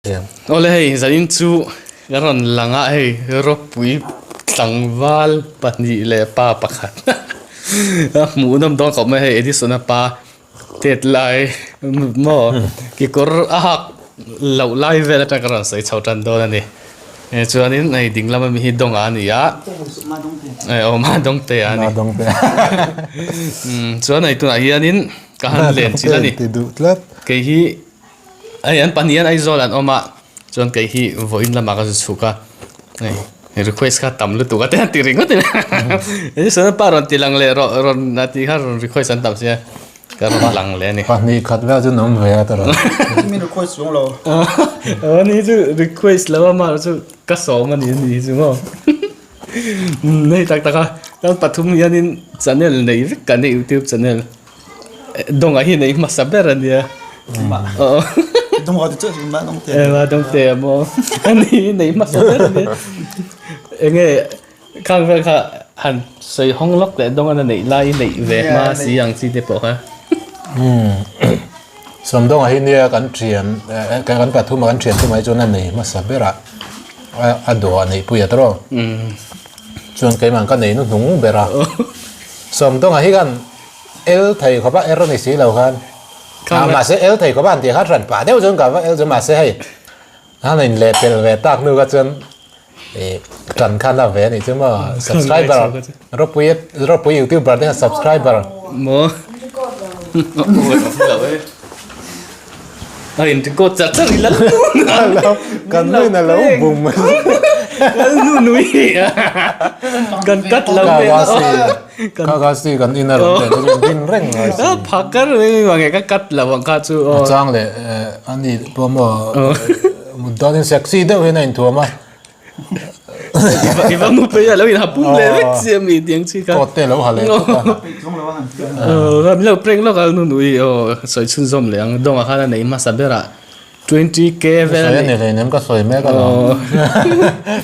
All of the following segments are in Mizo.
Awle hei zanin chu ka rawn lang a hei ropui tlangval pahnih leh pa pakhat a hmuh nawm dawn khawp mai hei Edison-a pa tet lai maw kekawr a hak loh lai vel atang ka rawn sawi chho tan dawn a ni chuanin hei ding lama mi hi Dawnga a ni a aw Madawngte a ni chuan hei tunah hianin ka han len chilh a ni kei hi. Hei an pahnih hian Aizawl an awm a chuan kei hi vawiin lamah ka zu chhuk a hei request kha tam lutuk a te han ti ringawt in Edison pa rawn ti lang leh rawh rawn a tih kha rawn request an tam sia ka rawn lang leh a ni. Pahnih khat vel chu an awm ve a tawrh. Mi request chuang lo. Aw ni chu request lo a mah chu ka sawm a ni a ni chu maw. Hei tak tak a kan pathum hianin channel nei vek kan ni youtube channel. Dawngah hi nei hmasa ber a nia. Dawngah te chu ma dawng te. Ma dawng te a maw. Ani nei hmasa ber a nia. Enge khang vel kha han sawi hawng lawk leh dawnga na neih lai neih ve hma si ang chi te pawh kha. Sawmdawnga hi nia kan thian kan pathum a kan thian chu mai chuan a nei hmasa ber a a dawh a neihpui a tawrh. Chuan keimah ka nei hnuhnung ber a. Sawmdawnga hi khan El thei khawp a er a ni si lo khan a mahse el thei khawp a han tih khan hran pah deuh chuan ka va el chu mahse hei han in leh pel ve tak hnu kha chuan ih tan khan a ve a nih chu maw subscriber ropui ropui youtuber te khan subscriber maw a in record char char ila kan nuin a lo bum kan nu nui kan cut lo ve ka ka si kan in a rawn len chu ring reng ngai si phakar reng mange ka cut lo ang kha chu a chang leh ani pawh maw mut dawn in sexy deuh hian a inthuam a I va mu phei a lo in ha pum leh vek chi ami tiang chi kha. Coat te lo ha leh tawp a. Aw min lo prank lawk a nu nui aw sawi chhunzawm leh ang dawngah khan a nei hmasa ber a 20k vel a nei. Sawi a ni hleinem ka sawi mek alawm.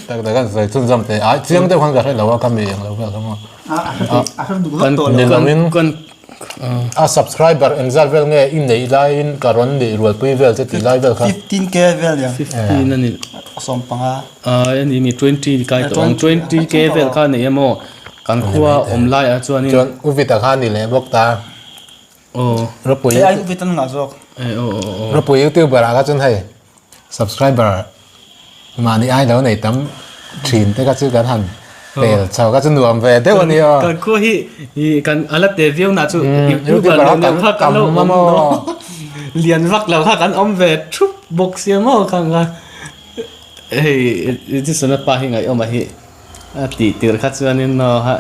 Tak tak an sawi chhunzawm teh a chiang deuh khan ka hre lo a ka mi eng lo vel kha maw. Ni loin A subscriber engzat vel nge i neih laiin ka rawn neih rualpui vel che tih lai vel kha. 15k vel nia. 15 a ni. 15. Ai a ni mi 20 kai tawh ang 20k vel kha nei emaw kan khua awm lai ah chuanin. Chuan u Vita kha a ni leh bawk ta. Aw. Ropui. Hei ai u Vita an ngah zawk. Aw aw aw. Ropui youtuber ah kha chuan hei Subscriber mahni ai lo nei tam thin te kha chu kan han pel chho kha chu nuam ve deuh a nia. Kan khua hi i kan a la te viau na chu youtuber lo neuh kha kan lo awm lo lian vak lo kha kan awm ve thup bawk sia maw khang kha hei Edisona pa hi ngaihawm a hi a tih tir kha chuanin aw ha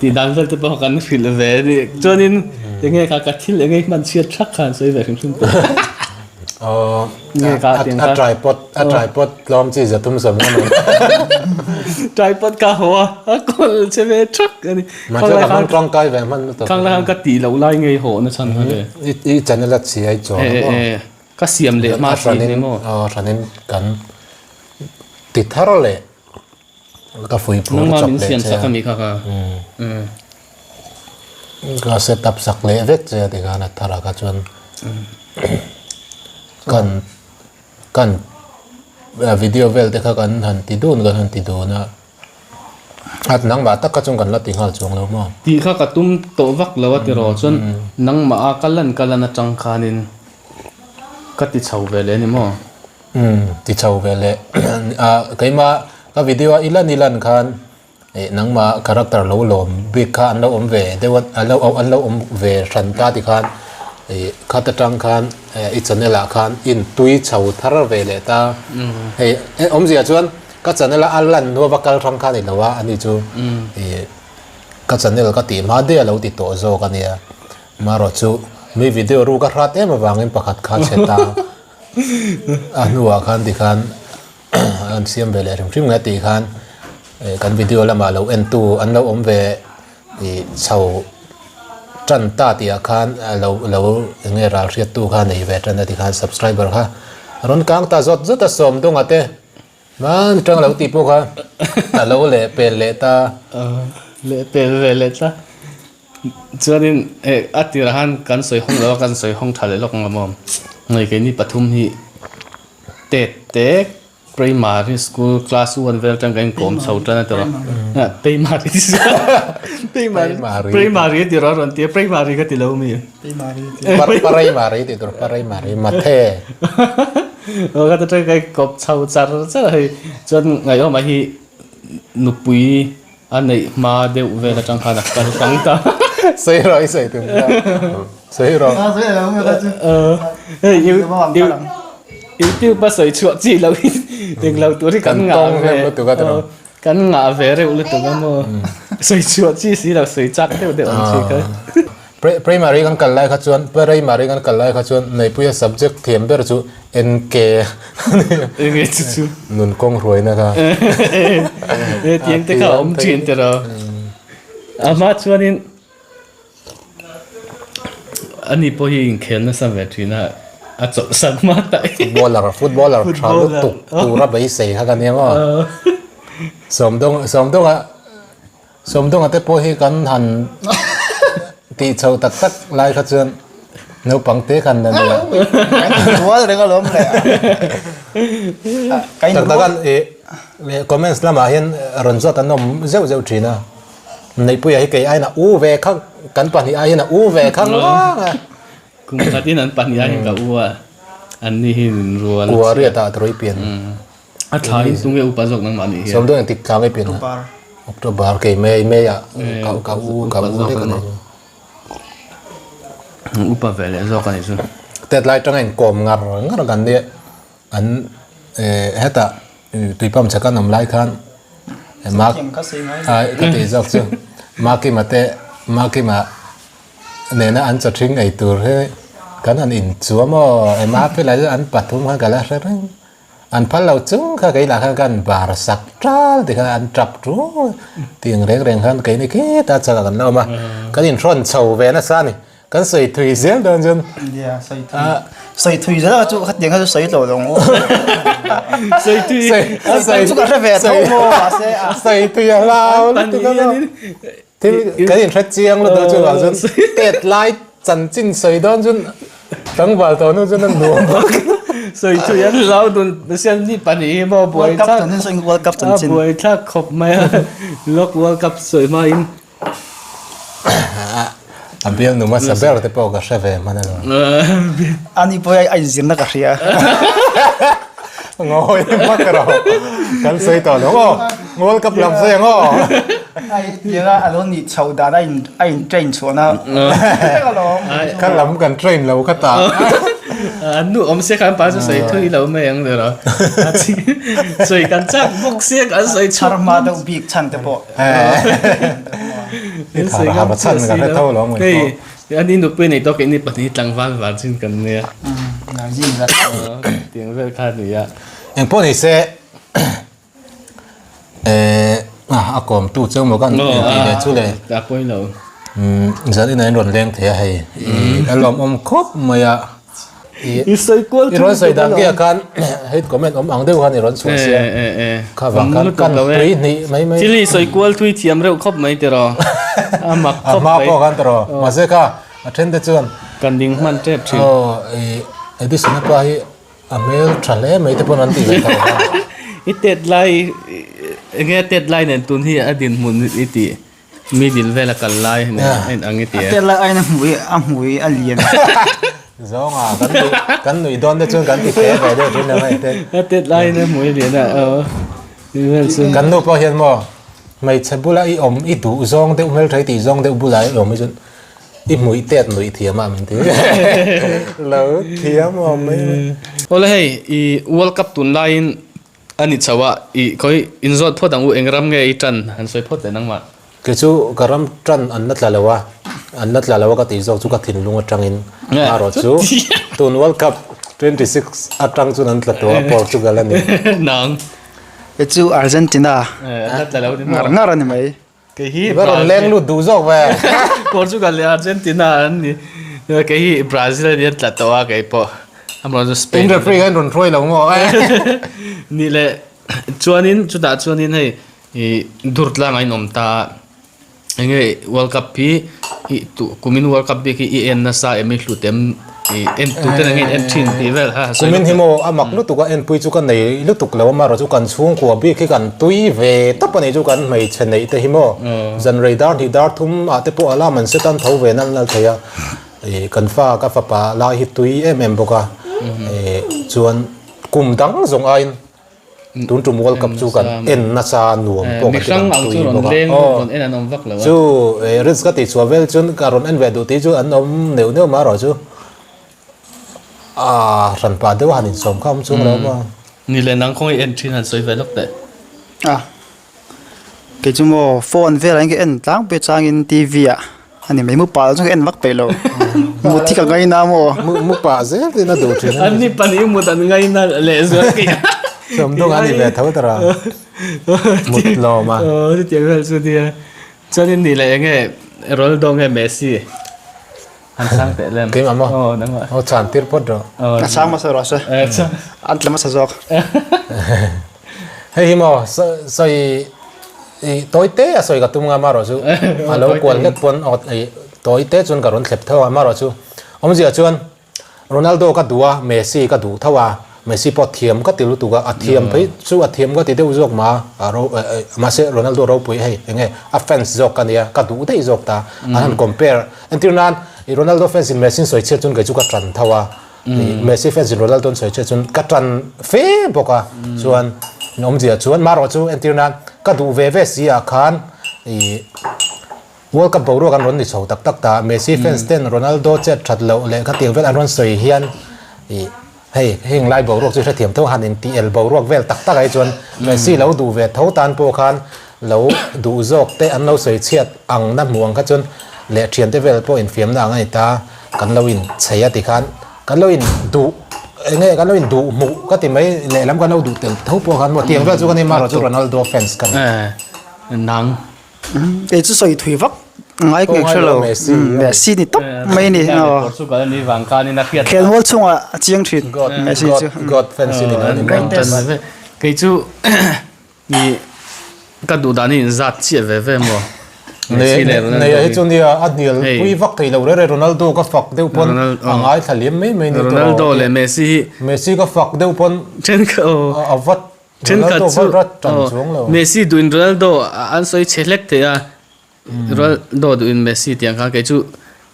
tih dan vel te pawh kan hrilh ve a ni chuanin enge kha ka thil enge hman chhiat thak khan sawi ve hrim hrim tawh. Aw a tripod a tripod tlawm chi za tum sawm ngam Tripod ka haw a a kawl che ve thak a ni. Mahse ka hmang tangkai ve hman lutuk. Khang lai khan ka tih loh lai ngei haw na chhan kha le. I channel a chi ai chuang a maw. Ka siam leh hma si ni maw. Aw hranin kan ti thar leh ka fui phur Nangma chawp min leh siam che sak a. a mi kha kha. Ka set up sak leh vek che a tikhan a thar ah kha chuan kan kan video vel te kha kan han ti dun kan han ti dun a a nangmah tak kha chuan kan la ti nghal chuang lo maw. Tih kha ka tum tawh vak lo a tiraw chuan nangmah a ka lan ka lan atang khanin ka ti chho ve leh a ni maw. Umm ti chho ve leh a keimah ka video a i lan i lan khan ih nangmah character lo lawm bik kha an lo awm ve deuh a an lo an lo awm ve hran ta ti khan ih khat atang khan i channel ah khan intui chho thar ve leh ta hei awmzia chuan ka channel a a lan hnu a va kal hrang kha a ni lo a ani chu ih ka channel ka tih hma daih a lo ti tawh zawk a nia marawh chu mi video ru ka hrat em avangin pakhat kha chhe ta. A hnuah khan tikhan an siam ve leh hrim hrim nge tih khan kan video lamah lo en tu an lo awm ve ih chho tan ta tih ah khan lo lo eng nge ral hriat tu kha nei ve tan a tikhan subscriber kha a rawn kang ta zawt zawt a sawm dawng a te hman atang lo tih pawh kha a lo leh pel leh ta. Leh pel ve leh ta. Chuanin eh a tirah khan kan sawi hawng lo a, kan sawi hawng tha leh lawk ang maw? Hei keini pathum hi Tet te Primary school class one vel atang kan inkawm chho tan a tawh a. Primary Primary Primary a ti rawh a rawn ti a Primary ka ti lo mi. Primary tih tur Primary mathe. Aw ka ta tang kan inkawm chho char char a hei chuan ngaihawm ah hi nupui a neih hma deuh vel atang khan a kal kang ta. Sawi rawh i sawi tum kha. Sawi rawh. Hei YouTube a sawi chhuah chi loh hi englo tur hi kan ngah ve kan ngah ve reuh lutuk a maw. Sawi chhuah chi si lo sawi chak deuh deuh ang chi kha. Primary kan kal lai kha chuan primary kan kal lai kha chuan Neipuia subject thiam ber chu NK Enge chu chu nun kawng hruaina kha. E tiang te kha awm thin te ro. A hma chuanin ani pawh hi inkhel nasa ve thin a a chawlhsan hma ta hi. Footballer footballer tha lutuk tura beisei kha ka nia maw. Sawmdawng sawmdawnga Sawmdawnga te pawh hi kan han tih chho tak tak lai kha chuan naupang te khan la nia. Rual reng alawm le. Tak tak an i comments lamah hian rawn zawt an awm zeuh zeuh thin a. Neihpuia hi kei aiin a u ve khang kan pahnih aiin a u ve khang vang a. Kum khatin an pahnih aiin ka u a, anni hi min rual. Kua riat ah tawrh i pian. A thla in tunge upa zawk nangmah nih hian. Sawmdawn engtik thla nge pian a? October kei May May ah ka ka u ka u lek a ni. Upa ve leh zawk a ni chu. Tet lai tanga in kawm ngar ngar kan nia an hetah tuipam chhaka an awm lai khan mak ka tih zawk chu Makima te Makima Nena an chawthring ei tur hi kan han inchuam aw, ema phel ah chuan an pathum khan ka la hre reng. An phal lo chung kha kei lah khan ka han bar sak ṭal ti khan an ṭap ṭul tih ang reng reng khan keini kheta chakah kan la awm a, kan inhrawn chho ve nasa a ni. Kan sawi thui zel dawn chuan. Nia, sawi thui. Sawi thui zel a chu khatiang kha chu sawi tlo lo ang. Sawi thui. Sawi chu ka hre ve tho maw mahse a. Sawi thui a hlau lutuk a maw. Thil kan inhre chiang lutuk chu vang chuan tet lai chanchin sawi dawn chuan tlangval tawh hnu chuan a nuam bawk. Sawi chu an hlau dun siam ni pahnih hi maw buai thlak World Cup chanchin buai thlak khawp mai a lawk World Cup sawi hma in. A bialnu hmasa ber te pawh ka hre ve hman alawm. Ani pawh a inzirna ka hria. Ngawi hmak rawh. Kan sawi tawh lo maw? World Cup lam sawi ang aw. Ai tianga a lo nih chhoh dan a in a in train chhuahna vek alawm. Kha lam kan train lo kha ta. An nu awm sia khan pa chu sawi thui lo mai ang le rawh. Sawi kan chak bawk sia kan sawi chhuak. Thar hma deuh bik chhan te pawh. I thar ha va chhan ka hre tho lo ang Hei an in nupui nei tawk in ni pahnih tlangval virgin kan nia. Virgin zat. Tiang vel kha nia. Engpawh ni se a kawmtu cheu maw kan tih leh chu le. A pawi lo. Zan inah in rawn leng thei a hei. A lawmawm khawp mai a. I sawi kual I rawn sawi dan nge khan hei comment awm ang deuh khan i rawn chhuah sia. Kha vang khan kan tui hnih mai mai. Thil i sawi kual thui thiam reuh khawp mai tiraw. A mak khawp mai. A hma pawh khan tiraw. Mahse kha a then te chuan. Kan ding hman tep thin. Aw i Edison a pa hi a hmel tha hle mai te pawn an tih ve tho kha. I tet lai enge tet lai nen tun hi a dinhmun i tih. Mi dil vel a kal lai nen a in ang i ti e. A tel lai aiin a hmui a hmui a lian. Zawnga kan nuih kan nuih dawn te chuan kan ti fe ve deuh thin ang a ite. A tel lai in a hmui a lian a aw. Kan nu pawh hian maw hmeichhe bula i awm i duh zawng deuh hmeltha i tih zawng deuh bula i awm hi chuan i hmui tet nuih thiam a min ti. Lo thiam awm mai mai. Awle hei i World Cup tun laiin A ni chho a, i khawi inzawt phawt ang u, eng ram nge i tan han sawi phawt leh nangmah. Kei chu ka ram tan an la tla lo a, an la tla lo a ka tih zawk chu ka thinlung atangin erawh chu tun World Cup 26 atang chuan an tla tawh a, Portugal a ni. Nang. Kei chu Argentina. An la tla lo ni maw? Ngar ngar a ni mai. Kei hi I va rawn leng lut duh zawk ve. Portugal leh Argentina an ni. Kei hi Brazil a ni an tla tawh a kei pawh. Amaherawhchu chu Spain. In referee khan rawn hruai lo maw? Nih leh chuanin chutah chuanin hei ih dur tlang a inawm ta a. Enge World Cup hi ih kumin World Cup bik hi i en nasa em i hlut em? I en tu ten ang in en thin tih vel kha sawi Kumin hi maw a mak lutuk a enpui chu ka nei lutuk lo a marawh chu kan chhungkua bik hi kan tui ve tawp a nih chu kan hmeichhe neih te hi maw zan rei dar hnih dar thum ah te pawh alarm an set a an tho ve nalh nalh thei a ih kan fa ka fapa lai hi tui em em bawk a ih chuan kum dang zawng aiin Tun tum World Cup chu kan en nasa nuam pawh ka ti kan tui bawk a. Aw chu Rins ka tih chhuah vel chuan ka rawn en ve duh tih chu an awm neuh neuh mai erawh chu a hran pah deuh a han insawm kha awm chung lo maw. Ni leh nang kawng i en thin han sawi ve lawk teh. A kei chu maw phone velah hian ka en tlangpui changin T_V ah A ni mai, mupa chu ka en vak peih lo. Mut hi ka ngaina maw? Mupa zel tin a duh thin a ni. An ni pahnih mut an ngaina leh zual kei a. Sawmdawng a ni ve tho ta ra. Mut lawm a. Aw chutiang vel chu nia. Chuanin nih leh enge Ronaldo nge Messi? An chhang teh lem. Keimah maw? Aw nangmah. Aw chhan tir phawt rawh. A chhang hmasa rawh se. An tla hmasa zawk. Hei hi maw sawi i tawi te a sawi ka tum nga marawh chu a lo kual hlek pawn aw i tawi te chuan ka rawn thlep tho a marawh chu awmzia chuan Ronaldo ka duh a Messi ka duh tho a Messi pawh thiam ka ti lutuk a a thiam phei chu a thiam ka ti deuh zawk ma a ro mahse Ronaldo ropui hei enge a fans zawk ka nia ka duh daih zawk ta an han compare entir nan i Ronaldo fans in Messi sawi chhiat chuan kei chu ka tan tho a Messi fans in Ronaldo an sawi che chuan ka tan fe bawk a chuan in awmzia chuan marawh chu entir nan ka duh ve ve si ah khan ih World Cup boruak an rawn ni chho tak tak ta Messi fans ten Ronaldo chet that loh leh khatiang vel an rawn sawi hian ih hei heng lai boruak chu hrethiam tho han in tih el boruak vel tak tak ah hi chuan Messi lo duh ve tho tan pawh khan lo duh zawk te an lo sawi chhiat ang na hmuh ang kha chuan leh thian te vel pawh infiamna ang a ni ta. Kan lo in chei a ti khan kan lo in duh eng nge kan lo in duh hmuh ka ti mai lehlam kan lo duh tel tho pawh khan maw tiang vel chu ka ni marawh chu Ronaldo fans ka ni. Nang. Kei chu sawi thui vak ngai ka hre lo Messi ni tawp mai ni Portugal ani vang khan in a hriat khelmual chungah a chiang thin Messi chu God fans i ni lo ni maw Kei chu Ni ka duh dan hi in zat chiah ve ve maw? Messi leh Ronaldo Nei hi chu nia a hnial pui vak thei lo rere Ronaldo ka fak deuh pawn a ngaithla liam mai mai ni tawh. Ronaldo leh Messi hi Messi ka fak deuh pawn thenkhat a vat Ronaldo vat rat tan chuang lo. Messi duh in Ronaldo an sawi chhe hlek thei a Ronaldo duh in Messi tiang khan kei chu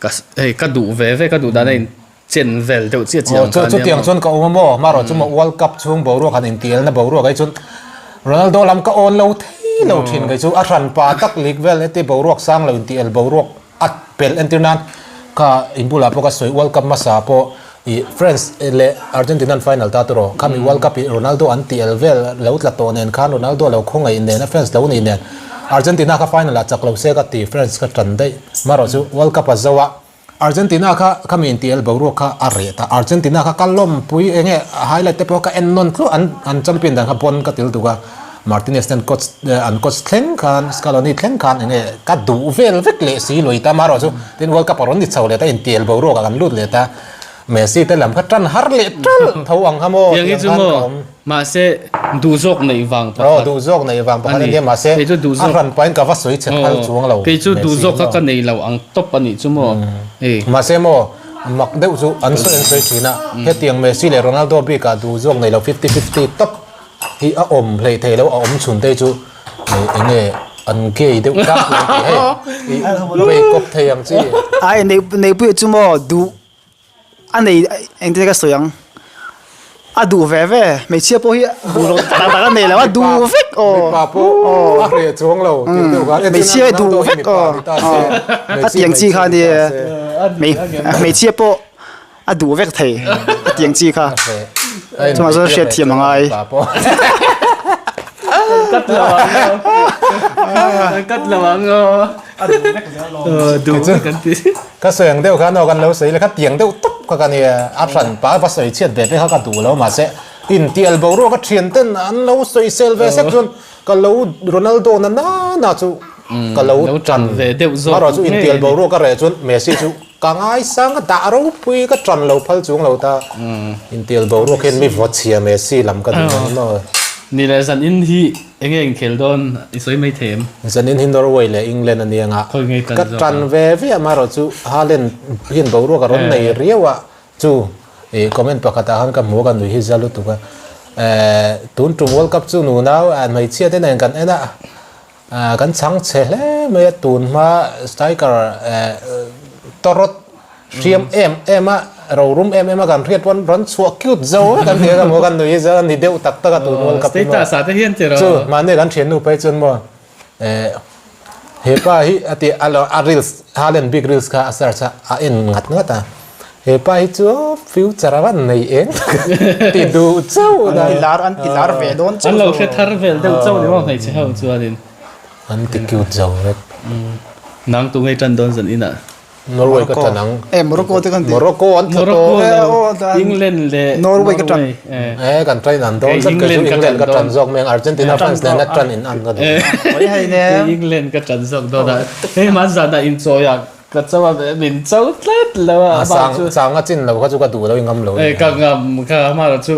ka hei ka duh ve ve ka duh dan a in chen vel deuh chiah chiah ang kha ania maw. Chutiang chuan ka awm a maw, marawh chu maw World Cup chhung boruak han intielna boruak ai chuan Ronaldo lam ka awn lo thei lo thin kei chu a hran pa tak lik vel heti boruak sang lo intiel boruak a pelh entir nan kha inbulah pawh ka sawi World Cup hmasa pawh ih France leh Argentina an final ta tawh khami World Cup ih Ronaldo an tiel vel lo tla tawh nen khan Ronaldo lo khawngaih nen a fans lo nih nen Argentina kha final ah chak lo se ka ti France ka tan daih marawh chu World Cup a zo a Argentina kha khami intiel boruak kha a reh ta. Argentina kha ka lawmpui eng nge highlight te pawh ka en nawn tluah an an champion dan kha bon ka til duk a. Martinez ten coach an coach thleng khan Scaloni thleng khan eng nge ka duh vel vek leh si lui ta marawh chu tin World Cup a rawn ni chho leh ta intiel boruak ah kan lut leh ta. Messi te lam kha tan har leh tal tho ang kha maw Tiang hi tiang chu khan ka maw awm. mahse duh zawk neih vang pakhat. Aw duh zawk neih vang pakhat a nia mahse Kei chu duh a zawk hran pahin ka va sawi chhe phal chuang lo Kei chu duh Messi zawk kha maw. ka nei lo ang tawp a nih chu maw hei. Mahse maw mak deuh chu an sawi an sawi thin a hetiang Messi leh Ronaldo bikah duh zawk nei lo fifty fifty tawp hi a awm hleih theih lo a awm chhun te chu eng nge an gay deuh tlangpui an ti hei i break up thei ang chi. Ai nei neihpuia chu maw duh A nei engtin ka sawi ang a duh ve ve hmeichhia pawh hi duh loh tak tak a nei lo a duh vek aw mipa pawh a hreh chuang lo tih deuh khan hmeichhia hi duh vek aw a tiang chi kha nia hmeichhia pawh a duh vek thei a tiang chi kha chungah chuan hriatthiam a ngai. Cut lo ang aw cut lo ang aw duh vek an ti. Ka sawi ang deuh khan aw kan lo sawi le kha tiang deuh tawp kha ka nia a hran pa va sawi chhiat ve ve kha ka duh lo mahse intial boruak a thian ten an lo sawi sel ve sek chuan ka lo Ronaldo na na na chu ka lo tan ve deuh zawk marawh chu intial boruak a reh chuan Messi chu ka ngaisang a dah ropui ka tan lo phal chung lo ta intial boruak hian mi vaw chhia Messi lam ka duh lo maw. Ni leh zan in hi Enge inkhel dawn i sawi mai thei em? Zanin hi Norway leh England a nia nga. Khawi ngei tan Ka zawk tan a? ve ve a marawh chu Haaland hian boruak a rawn nei riau a. Chu i comment pakhatah khan ka hmu a, ka nui hi za lutuk a. Eh, tun tum World Cup chu nunau hmeichhia te nen kan en a, kan chhang chhe hle mai a, tun hma striker eh tawrawt hriam em em a, rorum em em a kan hriat pawn rawn chhuah cute zo vek an ti a, ka hmu a, ka nui hi za a ni deuh tak tak a tun World Cup hi maw. Status ah te hian tiraw. Chu mahni kan thiannu phei chuan maw eh He pa hi a ti a lo a reels Haaland bik reels kha a search a a en ngat ngat a he pa hi chu future a van nei eng ti duh chauh an ti lar an ti lar ve dawn chauh an lo hre thar vel deuh chauh ni maw hmeichhe ho chuanin an ti cute zo vek nang tu ngei tan dawn zan inah Norway ka ṭan ang. Eh, Morocco te kan ti. Morocco an tla tawh. Morocco lo, England leh Norway ka ṭan. Eh, kan ṭan an dawn tlat. Kei chu England ka ṭan zawk mai ang. Argentina fans nen a ṭan in an ka duh. Oi hei ne. England ka ṭan zawk dawn a. Hei hman zanah inchawi a ka cho a min cho tlat lo a. Sang sang a chin lo kha chu ka duh lo i ngam lo. Eh, ka ngam kha hmana chu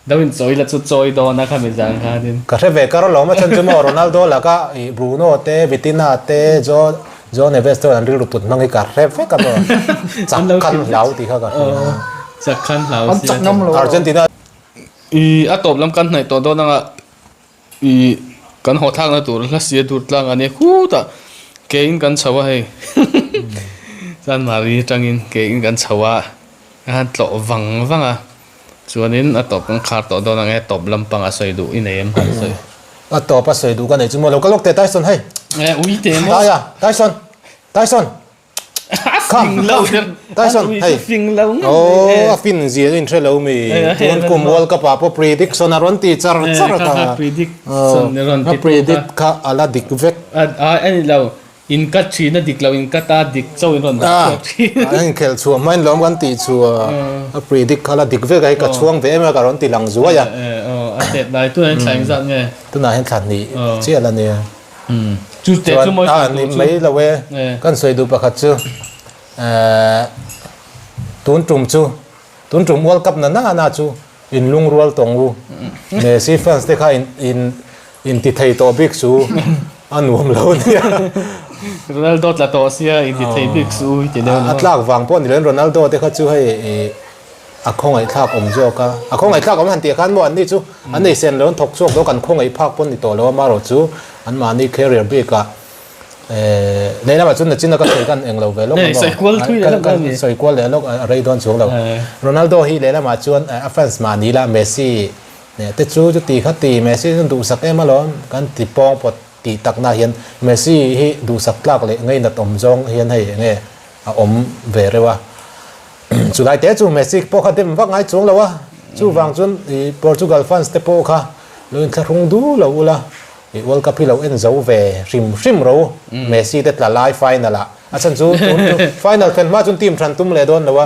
do inchawi la chu chawi dawn a khami zan khanin. Ka hre ve kar alawm a chhan chu maw Ronaldo laka i Bruno te Vitinha te Jo Joe Neves chuan an rilru put hmang hi ka hre vek a maw? Chak khan hlau tih kha ka hria. Chak khan hlau An chak ngam lo. Argentina. I a tawp lam kan hnaih tawh dawn anga i kan haw thlakna tur hla sia dur tlang a nia khutah ke in kan chho a hei Chanmari atangin ke in kan chho a a han tlawh vang vang a chuanin a tawp kan khar tawh dawn ang e tawp lampang a sawi duh i nei em han sawi. A tawp a sawi duh ka nei chu maw lo ka lawk teh Tyson hei. Eh ui teh maw. Taia Tyson Tyson A fing lo der Tyson hei. A fing lo ngei. Oh a fin zia in hre lo mi. Tun kum World Cup ah pawh prediction a rawn ti char char a. Kha prediction a rawn ti A predict kha a la dik vek. A a ni lo In cut thin a dik lo in cut a dik chauh in rawn dah chhuak thin. A inkhelh chhuah hmain lawm kan tih chu a predict kha la dik vek a hei ka chhuang ve em a ka rawn ti lang zuai a. A tet lai tunah hian thla engzat nge? Tunah hian thla hnih chiah la nia. Chu te chu mawi sawi duh chu. Mai lo e. Kan sawi duh pakhat chu tun tum chu tun tum World Cup na na na chu in lungrual tawng u. Messi fans te kha in in in ti thei tawh bik su a nuam lo nia. Ronaldo tla tawh sia in ti thei bik su i ti deuh A tlak vang pawh ni loin Ronaldo te kha chu hei a khawngaih thlak awm zawk a. A khawngaih thlak awm han tih khan maw an ni chu an nei sen lo an thawk chhuak lo kan khawngaih phak pawh ni tawh lo a marawh chu anmahni career bik ah Leh lamah chuan nachin a ka sawi khan eng lo ve lawk a maw? Sawi kual thui leh lawk a ni. Sawi kual leh lawk a rei dawn chuang lo. Ronaldo hi leh lamah chuan a fans mah ni la Messi te chu chuti kha ti Messi chu duhsak em alawm kan ti pawng pawt tih takna hian Messi hi duhsak tlak leh ngeinat awm zawng hian hei enge a awm ve reuh a. Chulai te chu Messi pawh kha dem vak ngai chuang lo a. Chuvang chuan Portugal fans te pawh kha lo inthlahrung du lo ula. I World Cup hi lo en zo ve hrim hrim ro Messi te tla lai final ah a chhan chu tun chu final thlen hma chuan team hran tum leh dawn lo a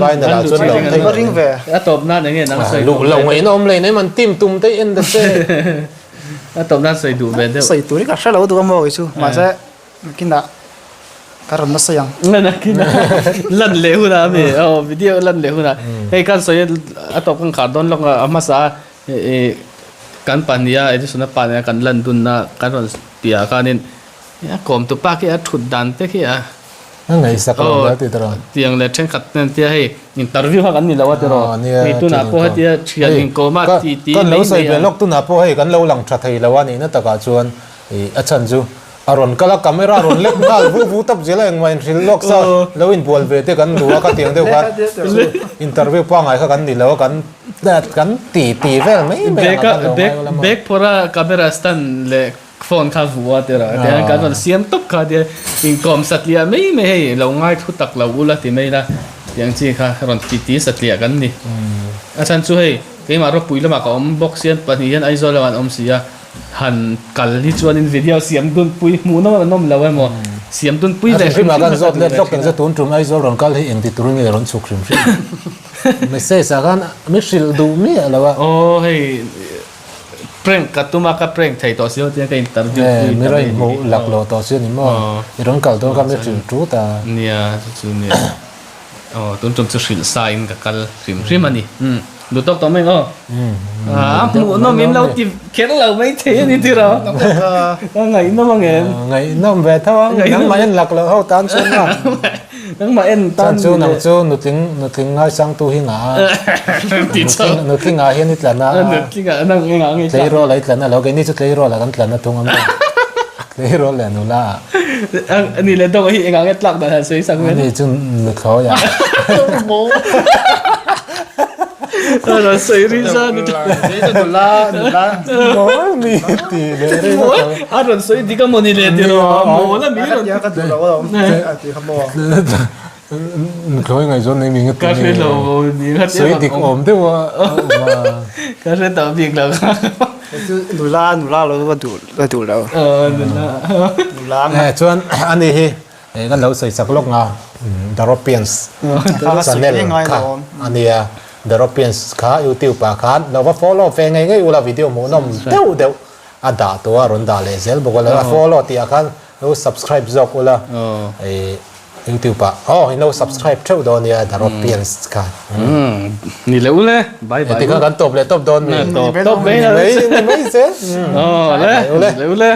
final ah chuan lo thei Ka ring ve. A tawp nan enge nang sawi duh lo ngaihna awm lei nem an team tum te en ta che. A tawp nan sawi duh ve deuh. Sawi tur hi ka hre lo duh a maw kei chu mahse Nakinah ka rawn nasa ang. Nakinah lan leh hunah a mi aw video lan leh hunah hei kan sawi a tawp kan khar dawn lawk a a hmasa a kan pahniha Edison a pa nena kan lan dunna kan rawn piah khanin a kawm tu pa khi a thut dan te khi a A ngaihsak lo hle tih tiraw. Tiang leh thenkhat ten tia hei interview kha kan ni lo a tiraw. Hei tunah pawh hetia thian inkawm a ti ti mai mai a. Kan lo sawi ve lawk tunah pawh hei kan lo lang tha thei lo a nihna takah chuan a chhan chu A rawn kal a, camera a rawn lek nghal vu vu tawp zel a, engmah inhrilh lawk sa lo inbual ve te kan duh a, khatiang deuh khan interview pangngai kha kan ni lo a, kan kan ti ti vel mai mai ang a kan lo ngai ula maw. Bag phawrh a camera stand leh phone kha vu a tiraw tiang kan rawn siam tawp kha tia inkawm satliah mai mai hei lo ngai thu tak lo ula ti mai la tiang chi kha rawn ti ti satliah kan ni. A chhan chu hei keimah ropui lamah ka awm bawk sian pahnih hian Aizawl lamah an awm si a. Han kal hi chuanin video siam dun pui hmuh nawm an awm lo emaw siam dun pui leh hrim hrim a kan zawt let lawk teng chu tun tum Aizawl rawn kal hi engti tur nge rawn chhuk hrim hrim message ah khan mi hrilh duh miah lo a. Aw hei prank ka tum a ka prank thei tawh si lo tia ka interview pui ta mai a nih hi. Lak lo tawh si a ni maw i rawn kal dawn kha mi hrilh tut a. Nia chu chu nia. Aw tun tum chu hrilh sa in ka kal hrim hrim a ni. Umm duh tawk tawh mai ang aw. A hmuh nawm in lo ti kher lo mai thei a ni tiraw. A ngaihnawm ang em? Ngaihnawm ve tho ang. Nangmah en lak loh ho tan chuan a. Nangmah en tan Chan chu nang chu nutling nutling ngaisangtu hi ngah a. Nutling ah hian i tlan a. Nutling ah nang engah nge i tlan? Tleirawl ah i tlan a lo keini chu tleirawl ah kan tlan a thung a maw. Tleirawl leh nula ah. Ani leh dawng hi engah nge tlak dan han sawi sak vel? Ani chu nuthlawi ah. Rawn sawi ri zan ni. Nula nula. Mawl mi ti leh rei vak lo. A rawn sawi dik a maw ni leh tiraw? Mawl a mi rawn. Ka duh lo alawm a ti kha maw. Nuthlawi ngaihzawn nei mi nge Ka hre lo ni. Sawi dik awm deuh a. Ka hre tawh bik lo. Nula nula lo ka duh ka duh lo. Nula. Nula. Chuan ani hi Kan lo sawi chak lawk nga The Ropians channel kha a nia The Ropians kha YouTube ah khan lo va follow ve ngei ngei ula video hmuhnawm deuh deuh a dah tawh a rawn dah leh zel bawk a follow tih ah khan lo subscribe zawk ula YouTube ah aw in lo subscribe theuh dawn nia The Ropians kha ni leh ule bye bye tikha kan tawp leh tawp dawn mi tawp tawp mai ni mai zel aw le ni leh ule.